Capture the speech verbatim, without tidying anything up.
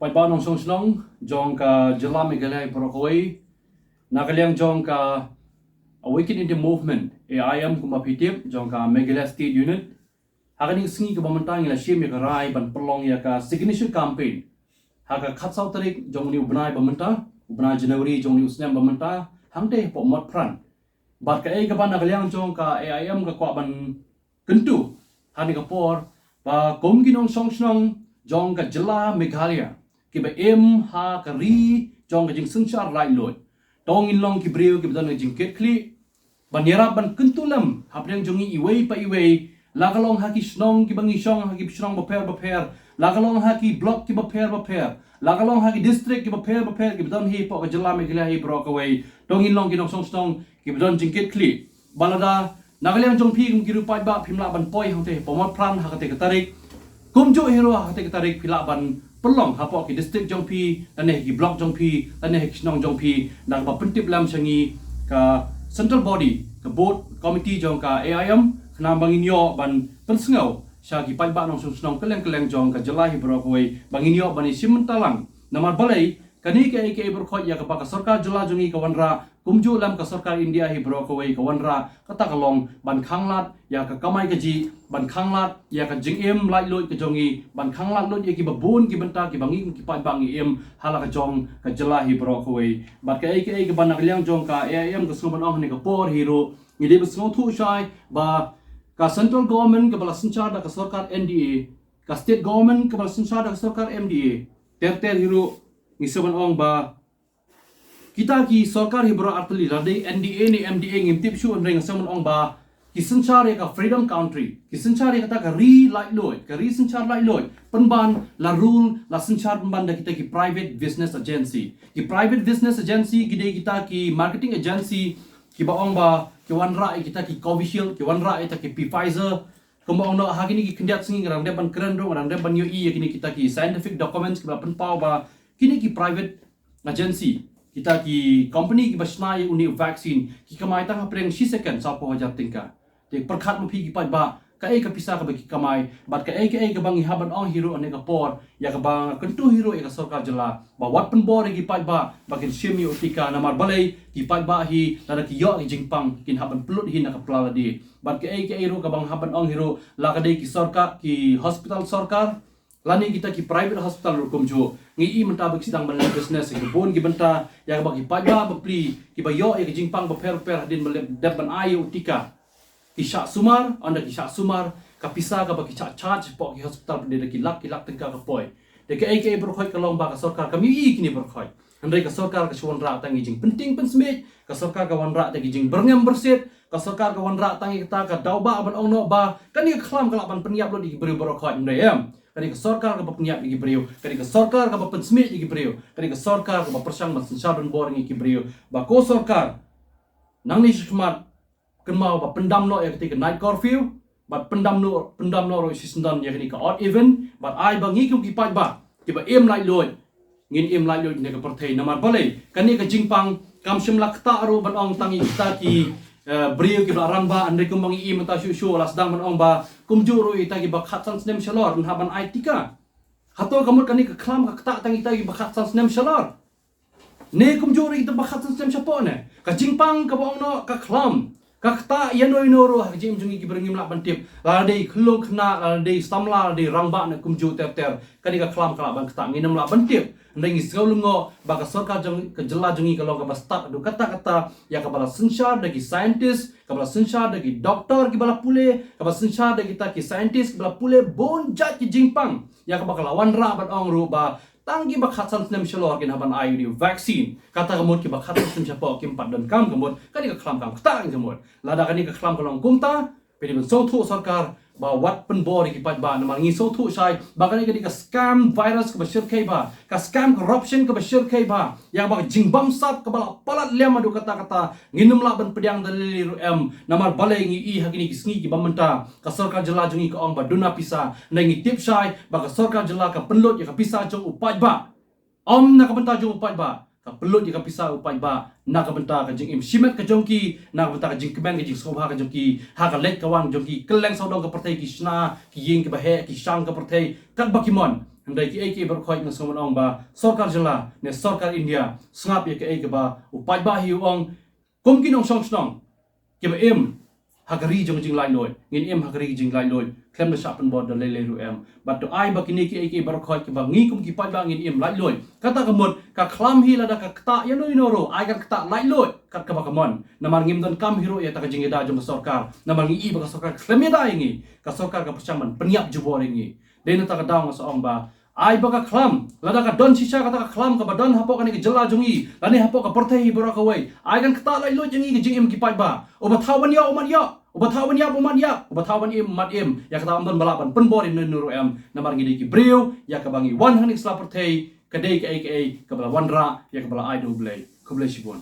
Paidbah nongshong shnong jong ka jylla Meghalaya baroh kawei, na ka liang jong ka Awaken India Movement, A I M kumba phi tip, jong ka Meghalaya State Unit, ha kane ka sngi kaba mynta ngi la shim ïa ka rai ban pynlong ïa ka signature campaign ha ka khatsaw tarik jong une u bnai ba mynta, u bnai January jong une u snem ba mynta, hangtei hapoh Motphran. Bad kaei kaba na ka liang jong ka A I M ka kwah ban kyntu ha kane ka por, ba kum ki nongshong shnong jong ka jylla Meghalaya kiba im ha ka ri jong ka jingsynshar laitluid, to ngin long ki briew kiba don ka jingkitkhlieh ban ïarap ban kyntu lem hapdeng jong ngi iwei pa iwei, la ka long ha ki shnong kiba ngi shong ha ki shnong bapher bapher, la ka long ha ki block kiba pher bapher, la ka long ha ki district kiba pher bapher kiba don hi hapoh ka jylla Meghalaya hi baroh kawei, to ngin long ki nongshong shnong kiba don jingkitkhlieh. Ba lada na ka liang jong phi kum ki riew paidbah phim lah ban poi hangtei hapoh Motphran ha katei ka tarik, kumjuh hi ruh ha katei ka tarik phi lah ban pynlong hapoh ki district jong phi, lane ha ki block jong phi, lane ha ki shnong jong phi, na kaba pyntip lem sha ngi ka central body, ka board committee jong ka A I M, khnang ba ngin ïoh ban pynsngew sha ki paidbah nongshong shnong kylleng kylleng jong ka jylla hi baroh kawei, ba ngin ïoh ban ïashim bynta lang. Namar balei, kane kaei kaei baroh khoit ïa kaba ka sorkar jylla jong ngi ka wanrah, kumjuh lem ka sorkar India hi baroh kawei ka wanrah, kata ka long ban khanglad ïa ka kamai kajih, ban khanglad ïa ka jingim laitluid ka jong ngi, ban khanglad lut ïa kiba bun ki bynta kiba ngi kum ki paidbah ngi im ha la ka jong ka jylla hi baroh kawei. Bad kaei kaei kaba na ka liang jong ka A I M ka sngew ban ong ha kane ka por hi ruh, ngi dei ban sngewthuh shai ba ka central government kaba la synshar da ka sorkar N D A, ka state government kaba la synshar da ka sorkar M D A, ter ter hi ruh ngi sngew ban ong ba kita ki sorkar hi baroh artylli, la dei N D A ne M D A ngim tip shuh, hynrei nga sngew ban ong ba ki synshar ïa ka freedom country, ki synshar ïa kata ka ri laitluid, ka ri synshar laitluid, pynban la rule, la synshar pynban da kita ki private business agency. Ki private business agency ki dei kita ki marketing agency kiba ong ba ki wanrah ïa kita ki Covishield, ki wanrah ïa kita ki Pfizer, kumba ong noh ha kine ki khyndiat sngi nga dang dep ban kren ruh, nga dang dep ban ïohi ïa kine kita ki scientific documents kiba pynpaw ba kine ki private agency, kita ki company kiba shna ïa une u vaccine, ki kamai tang hapdeng shi second sawphew hajar tyngka. Te pyrkhat ma phi ki paidbah, kaei ka pisa kaba ki kamai, bad kaei kaei kaba ngi hap ban ong hi ruh ha kane ka por, ïa kaba nga kyntu hi ruh ïa ka sorkar jylla ba wat pynbor ïa ki paidbah ba kin shim ïa u tika, namar balei, ki paidbah hi lada ki ïoh ki jingpang kin hap ban pynlut hi na ka pla lade. Bad kaei kaei ruh kaba nga hap ban ong hi ruh, la ka dei ki sorkar, ki hospital sorkar, lane kita ki private hospital ruh kumjuh, ngi i mynta ba ki sdang ban leh business ïa ki bun ki bynta, ïa kaba ki paidbah bapli kiba ïoh ïa ki jingpang bapher bapher hadien ba dep ban ai ïa u tika, ki shah sumar, ynda ki shah sumar, ka pisa kaba ki shah charge hapoh ki hospital pat de da ki lak ki lak tyngka ka poi. Te kaei kaei baroh khoit ka long ba ka sorkar kam ïohi ïa kine baroh khoit. Hynrei ka sorkar ka shu wanrah tang ïa ki jingpynting pynsmit, ka sorkar ka wanrah tang ïa ki jingbyrngem byrsit, ka sorkar ka wanrah tang ïa kata ka daw ba ban ong noh ba kane ka khlam ka lah ban pynïap lut ïa ki briew baroh khoit, hynrei em. Kane ka sorkar kaba pynïap ïa ki briew, kane ka sorkar kaba pynsmit ïa ki briew, kane ka sorkar kaba pyrshang ban synshar donbor ïa ki briew. Ba ko sorkar, nangne shakhmat, kynmaw ba pyndam noh ïa katei ka night curfew, bad pyndam noh, pyndam noh ruh shisyndon ïa kane ka odd even, bad ai ba ngi kum ki paidbah kiba im laitluid, ngin im laitluid ne ka pyrthei, namar balei, kane ka jingpang kam shym la ktah ruh ban ong tang ïa kita ki, eh, briew kiba la rangbah, hynrei kumba ngi i mynta shuh shuh la sdang ban ong ba kumjuh ruh ïa kita kiba khatsan snem shalor kin hap ban ai tika. Hato ka mut kane ka khlam ka ktah tang ïa kita kiba khatsan snem shalor? Ne kumjuh ruh ïa kita ba khatsan snem shapoh ne? Ka jingpang kaba ong noh ka khlam ka ktah ïano ïano ruh ha ka jingim jong ngi ki briew ngim lah ban tip. Lada dei khyllung khynnah, lada dei samla, lada dei rangbah ne kumjuh ter ter, kane ka khlam ka lah ban ktah, ngin ym lah ban tip. Hynrei ngi sngew lyngngoh ba ka sorkar jong ka jylla jong ngi ka long kaba stad haduh katta katta, ïa kaba la synshar da ki scientist, kaba la synshar da ki doktor kiba la pule, kaba synshar da kita ki scientist kiba la pule bun jait ki jingpang, ïa kaba ka la wanrah ban ong ruh ba tang kiba khatsan snem shalor kin hap ban ai ïa u vaccine. Kata ka mut kiba khatsan snem shapoh kim pat donkam, ka mut kane ka khlam kam ktah, ka mut lada kane ka khlam ka long kumta, phi dei ban sngewthuh sorkar ba wat pynbor ïa ki paidbah, namar ngi sngewthuh shai ba kane ka dei ka scam virus kaba shyrkhei bha, ka scam corruption kaba shyrkhei bha, ïa kaba ka jingbamsap kaba la palat lem haduh katta katta, ngin ym lah ban pdiang da lei lei ruh em. Namar balei, ngi i ha kine ki sngi kiba mynta ka sorkar jylla jong ngi ka ong ba duna pisa, hynrei ngi tip shai ba ka sorkar jylla ka pynlut ïa ka pisa jong u paidbah. Ym na ka bynta jong u paidbah, ka pynlut ïa ka pisa u paidbah na ka bynta ka jingim shimet ka jong ki, na ka bynta ka jingkmen ka jingsngewbha ka jong ki, ha ka leit ka wan jong ki, kylleng sawdong ka pyrthei ki shna ki ïing kiba heh, ki shang ka pyrthei katba ki mon. Hynrei kiei kiei baroh khoit nga sngewbha ong ba sorkar jylla ne sorkar India sngap ïa kaei kaba u paidbah hi u ong, kum ki nongshong shnong kiba im ha ka ri jong ka jinglaitluid, ngin im ha ka ri ka jinglaitluid, khlem da shah pynbor da lei lei ruh em. Bad to ai ba kine kiei kiei baroh khoit kiba ngi kum ki paidbah ngin im laitluid. Kata ka mut ka khlam hi lada ka ktah ïa no ïa no ruh, ai kan ktah laitluid kat kaba ka mon. Namar ngim donkam hi ruh ïa kata ka jingïada jong ka sorkar. Namar ngi i ba ka sorkar khlem ïada ïa ngi, ka sorkar ka pyrshang ban pynïap jubor ïa ngi. Dei na kata ka daw nga sa ong ba ai ba ka khlam, lada ka don shisha kata ka khlam kaba don hapoh kane ka jylla jong ngi lane hapoh ka pyrthei hi baroh kawei, ai kan ktah laitluid ïa ngi ka jingim ki paidbah. Uba thaw ban ïoh u mat ïoh, uba thaw ban ïap u mat ïap, uba thaw ban im u mat im. Ïa kata ym don ba lah ban pynbor ïa no ïa no ruh em. Namar ngi dei ki briew ïa kaba ngi wan hangne sla pyrthei, ka dei kaei kaei kaba la wanrah ïa kaba la ai da U Blei. Khublei shibun.